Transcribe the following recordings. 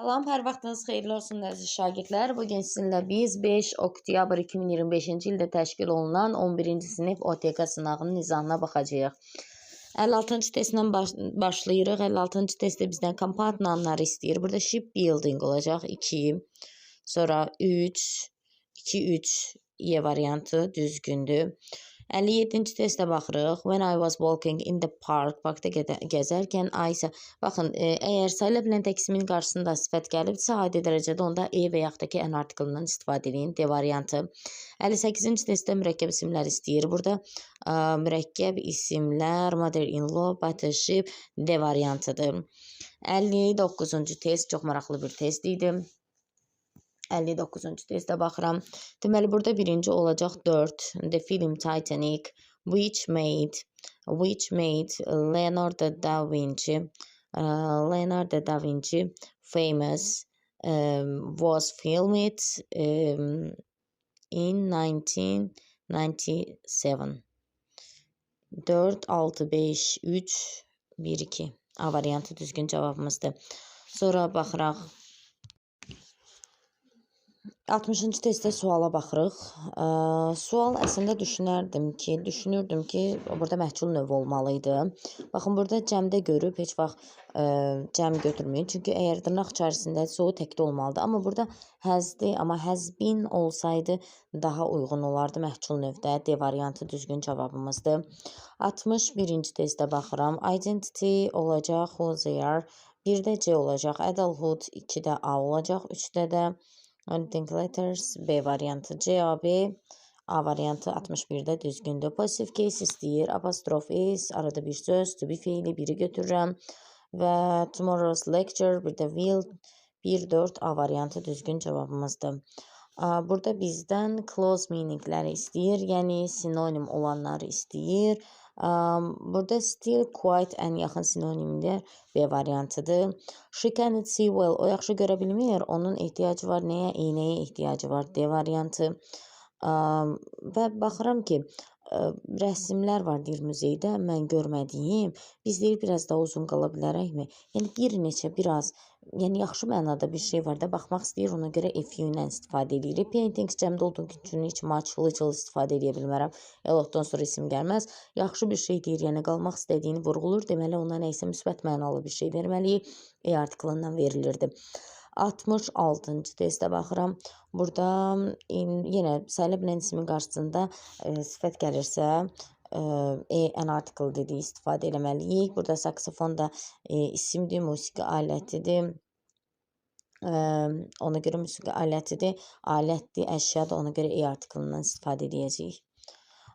Salam, hər vaxtınız xeyirli olsun əziz şagirdlər. Bu gün sizinlə biz 5 oktyabr 2025-ci ildə təşkil olunan 11-ci sinif OTK sınağının izahına baxacağıq. 56-cı testlə başlayırıq. 56-cı testdə bizdən compound nounları istəyir. Burada shipbuilding olacaq 2, sonra 3, 2, 3 Y variantı düzgündür. 57-ci testə baxırıq. When I was walking in the park, parkda gəzərkən I isə baxın, əgər sayıla bilən tək ismin qarşısında sifət gəlibsə, adi dərəcədə onda e və yaxud da ki n artiklından istifadə edin. D variantı. 58-ci testdə mürəkkəb isimlər istəyir. Burada mürəkkəb isimlər mother-in-law, battleship D variantıdır. 59-cu test çox maraqlı bir test idi. 59-cu testə baxıram. Deməli burada birinci olacaq 4. The film Titanic which made Leonardo da Vinci famous was filmed in 1997. 4, 6, 5, 3, 1, 2. A variantı düzgün cavabımızdır. Sonra baxıraq 60-cı testdə suala baxırıq. Sual əslində düşünürdüm ki, burada məhcul növ olmalı idi. Baxın, burada cəmdə görüb heç vaxt cəm götürməyin. Çünki əgər dırnaq içərisindədirsə, o təkdə olmalıdır. Amma burada has'dir, amma has been olsaydı daha uyğun olardı məhcul növdə. D variantı düzgün cavabımızdır. 61-ci testə baxıram. Identity olacaq, who they are. 1-də C olacaq, adulthood, 2-də A olacaq, 3-də də Think letters B variantı. C, A, B, A variantı 61-də düzgündür. Positive case istəyir. Apostrof S, arada bir söz, to be feili biri götürürəm. Və tomorrow's lecture, bir də will, 1, 4 A variantı düzgün cavabımızdır. Burada bizdən close meaningləri istəyir, yəni sinonim olanları istəyir. Burada still, quite ən yaxın sinonimdir. B variantıdır. She cannot see well. O yaxşı görə bilmir. Onun ehtiyacı var nəyə? Eynəyə ehtiyacı var. D variantı. Və baxıram ki, rəsimlər var deyir muzeydə, mən görmədiyim. Biz deyir biraz daha uzun qala bilərəkmi? Yəni bir neçə, biraz, yəni yaxşı mənada bir şey var da, baxmaq istəyir, ona görə a few ilə istifadə edirik. Paintings cəmdə olduğu üçün heç much, little istifadə edə bilmərəm. A lotdan sonra isim gəlməz. Yaxşı bir şey deyir, yəni qalmaq istədiyini vurğulur. Deməli ona nə isə müsbət mənalı bir şey verməliyik. A artiklından verilirdi. 66-cı testə baxıram. Burada yenə sayıla bilən ismin qarşısında sifət gəlirsə, an article dediyi istifadə eləməliyik. Burada saksofon da isimdir, musiqi alətidir. Ona görə musiqi alətidir, alətdir, əşyadır, ona görə a artiklından istifadə edəcəyik.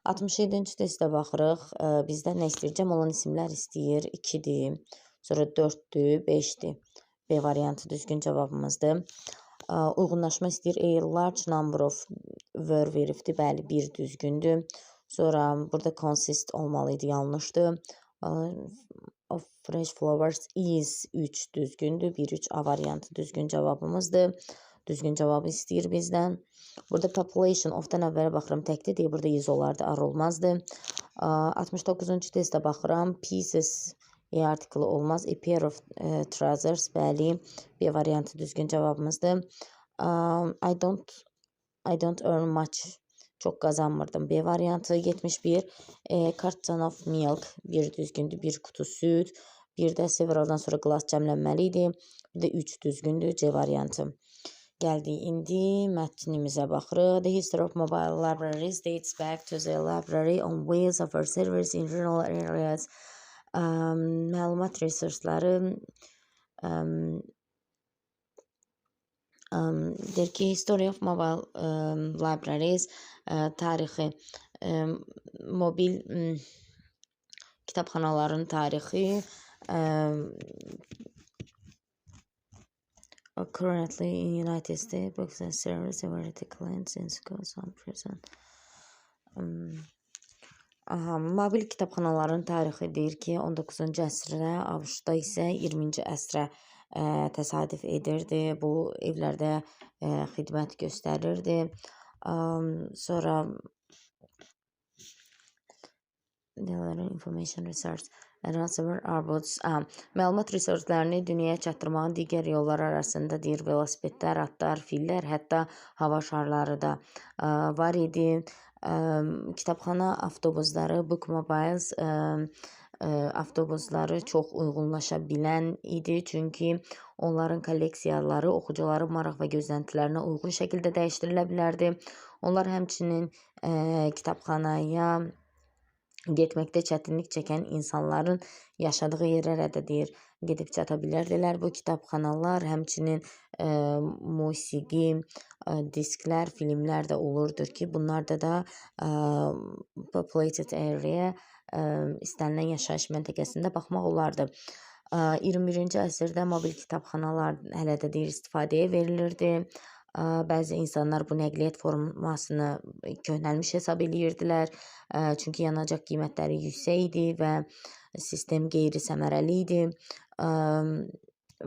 67-ci testə baxırıq. Bizdən nə istəyir? Cəm olan isimlər istəyir. 2-dir, sonra 4-dür, 5-dir. B variantı düzgün cavabımızdır. Uyğunlaşma istəyir. A large number of were veribdir. Bəli, bir düzgündür. Sonra burada consist olmalı idi, yanlışdır. Of fresh flowers is 3 düzgündür. 1, 3 A variantı düzgün cavabımızdır. Düzgün cavabı istəyir bizdən. Burada population of-dan əvvələ baxıram təkdir deyə burada is olardı, are olmazdı. 69-cu testə baxıram. Pieces A artiklı olmaz. A pair of trousers, bəli. B variantı düzgün cavabımızdır. I don't earn much. Çox qazanmırdım. B variantı. 71. Carton of milk. Bir düzgündür. Bir qutu süd. Bir də severaldan sonra glass cəmlənməli idi. Bir də 3 düzgündür. C variantı. Gəldik indi mətnimizə baxırıq. The history of mobile libraries dates back to the library on wheels of our service in rural areas. Məlumat resursları deyir ki, History of Mobile Libraries tarixi, mobil kitabxanaların tarixi currently in United States books and service variety clients in schools and prison. Aha, mobil kitabxanaların tarixi deyir ki, 19-cu əsrə, ABŞ-da isə 20-ci əsrə təsadüf edirdi. Bu evlərdə xidmət göstərirdi. Sonra information resource. Məlumat resurslarını dünyaya çatdırmağın digər yolları arasında deyir velosipedlər, atlar, fillər, hətta hava şarları da var idi. Kitabxana avtobusları, bookmobiles avtobusları çox uyğunlaşa bilən idi. Çünki onların kolleksiyaları oxucuların maraq və gözləntilərinə uyğun şəkildə dəyişdirilə bilərdi. Onlar həmçinin kitabxanaya getməkdə çətinlik çəkən insanların yaşadığı yerlərə də deyir, gedib çata bilərdilər. Bu kitabxanalar həmçinin musiqi, disklər, filmlər də olurdur ki, bunlarda da populated area, istənilən yaşayış məntəqəsində baxmaq olardı. 21-ci əsrdə mobil kitabxanalar hələ də deyir istifadəyə verilirdi. Bəzi insanlar bu nəqliyyat formasını köhnəlmiş hesab eləyirdilər. Çünki yanacaq qiymətləri yüksək idi və sistem qeyri-səmərəli idi.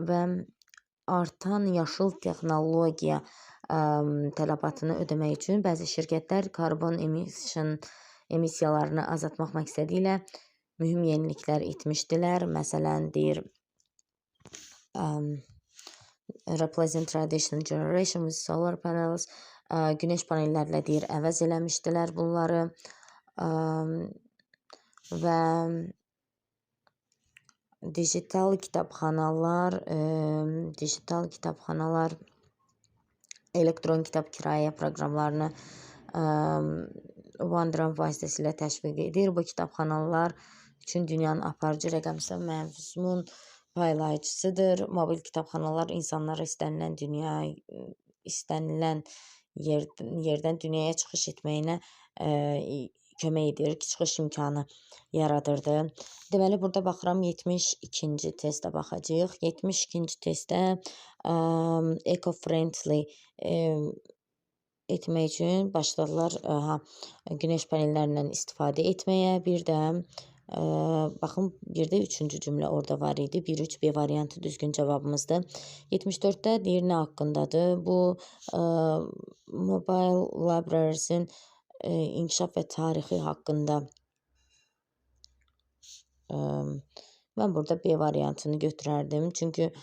Və artan yaşıl texnologiya tələbatını ödəmək üçün bəzi şirkətlər karbon emissiyalarını azaltmaq məqsədi ilə mühüm yeniliklər etmişdilər. Məsələn, deyir, replacing traditional generation with solar panels, günəş panellərlə deyir əvəz eləmişdilər bunları və digital kitabxanalar, elektron kitab kirayə proqramlarını OneDrive vasitəsilə təşviq edir. Bu kitabxanalar üçün dünyanın aparıcı rəqəmsal məzmun paylayıcısıdır. Mobil kitabxanalar insanlara istənilən istənilən yerdən dünyaya çıxış etməyinə kömək edir, çıxış imkanı yaradırdı. Deməli, burada baxıram 72-ci testə baxacağıq. 72-ci testdə eco-friendly etmək üçün başladılar günəş panellərindən istifadə etməyə. Bir də baxın, bir də üçüncü cümlə orada var idi. 1-3 B variantı düzgün cavabımızdır. 74-də deyir nə haqqındadır? Bu Mobile Libraries'in inkişaf və tarixi haqqında. Mən burada B variantını götürərdim. Çünki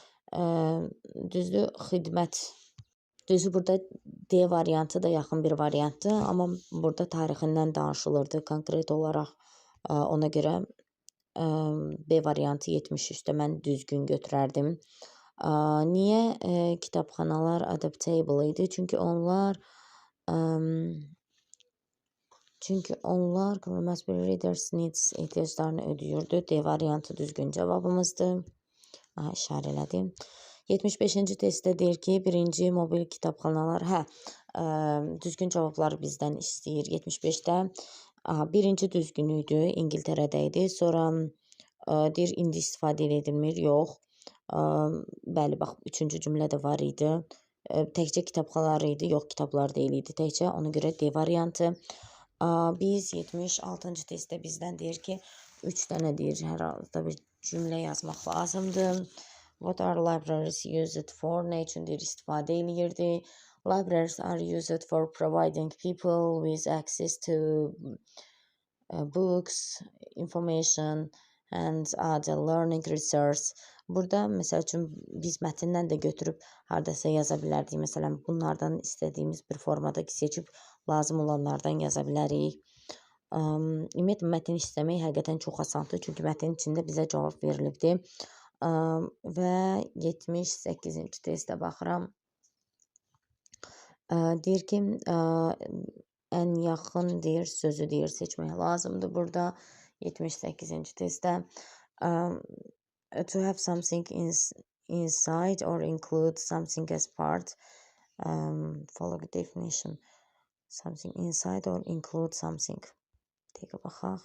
düzdür, xidmət. Düzü burada D variantı da yaxın bir variantdır. Amma burada tarixindən danışılırdı konkret olaraq. Ona görə B variantı 73-də mən düzgün götürərdim. Niyə kitabxanalar adaptable idi? Çünki onlar readers needs ehtiyaclarını ödəyirdi. D variantı düzgün cavabımızdır. Aha, işarə elədim. 75-ci testdə deyir ki, birinci mobil kitabxanalar, düzgün cavabları bizdən istəyir. 75-də birinci düzgün idi, İngiltərədə idi. Sonra deyir, indi istifadə edilmir, yox. Bəli, bax, üçüncü cümlə də var idi. Təkcə kitabxanalar idi, yox, kitablar deyil idi təkcə. Ona görə D variantı. Biz 76-cı testdə bizdən deyir ki, 3 dənə deyir, hər halda bir cümlə yazmaq lazımdır. What are libraries used for? Nə üçün deyir, istifadə eləyirdi? Libraries are used for providing people with access to books, information and other learning resource. Burada, məsəl üçün, biz mətndən də götürüb hardasa yaza bilərdik. Məsələn, bunlardan istədiyimiz bir formada seçib lazım olanlardan yaza bilərik. Ümumiyyətlə, mətn işləmək həqiqətən çox asandır. Çünki mətnin içində bizə cavab verilibdir. Və 78-ci testə baxıram. Deyir ki, ən yaxın deyir, sözü deyir, seçmək lazımdır burada. 78-ci testdə. To have something inside or include something as part. Follow the definition. Something inside or include something. Dəqiqə baxaq.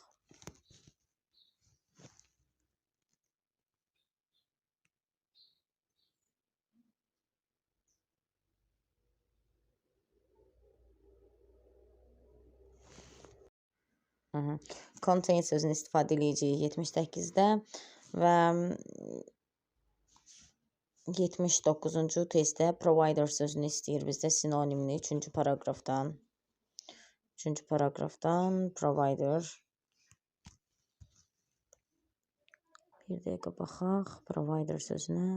Contain sözünü istifadə eləyəcəyik 78-də və 79-cu testdə provider sözünü istəyir bizdə sinonimini 3-cü paraqrafdan. 3-cü paraqrafdan provider. Bir dəqiqə baxaq provider sözünə.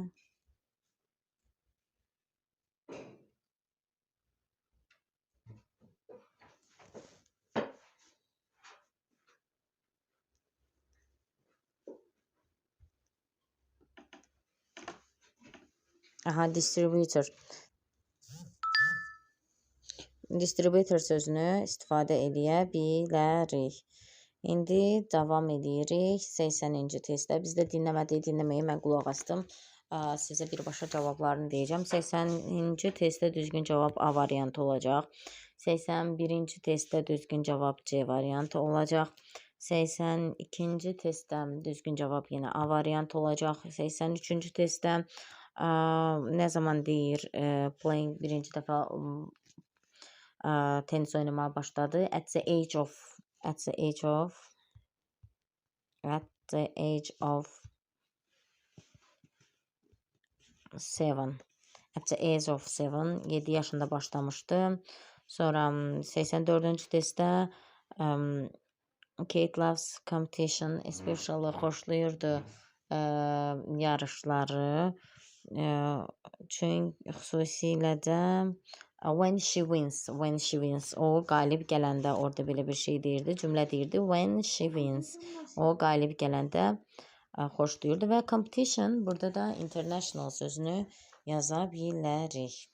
Aha, distributor. Distributor sözünü istifadə eləyə bilərik. İndi davam edirik 80-ci testdə. Bizdə dinləmədiyi dinləməyi mən qulaq astım. Sizə birbaşa cavablarını deyəcəm. 80-ci testdə düzgün cavab A variantı olacaq. 81-ci testdə düzgün cavab C variantı olacaq. 82-ci testdə düzgün cavab yenə A variantı olacaq. 83-cü testdə nə zaman deyir playing birinci dəfə tenis oynamağa başladı? At the age of at the age of at the age of 7. At the age of 7, 7 yaşında başlamışdı. Sonra 84-cü testdə Kate loves competition, especially xoşlayırdı yarışları. Çünki xüsusilə də when she wins, when she wins, o qalib gələndə orada belə bir şey deyirdi, cümlə deyirdi. When she wins, o qalib gələndə xoşlayırdı və competition burada da international sözünü yaza bilərik.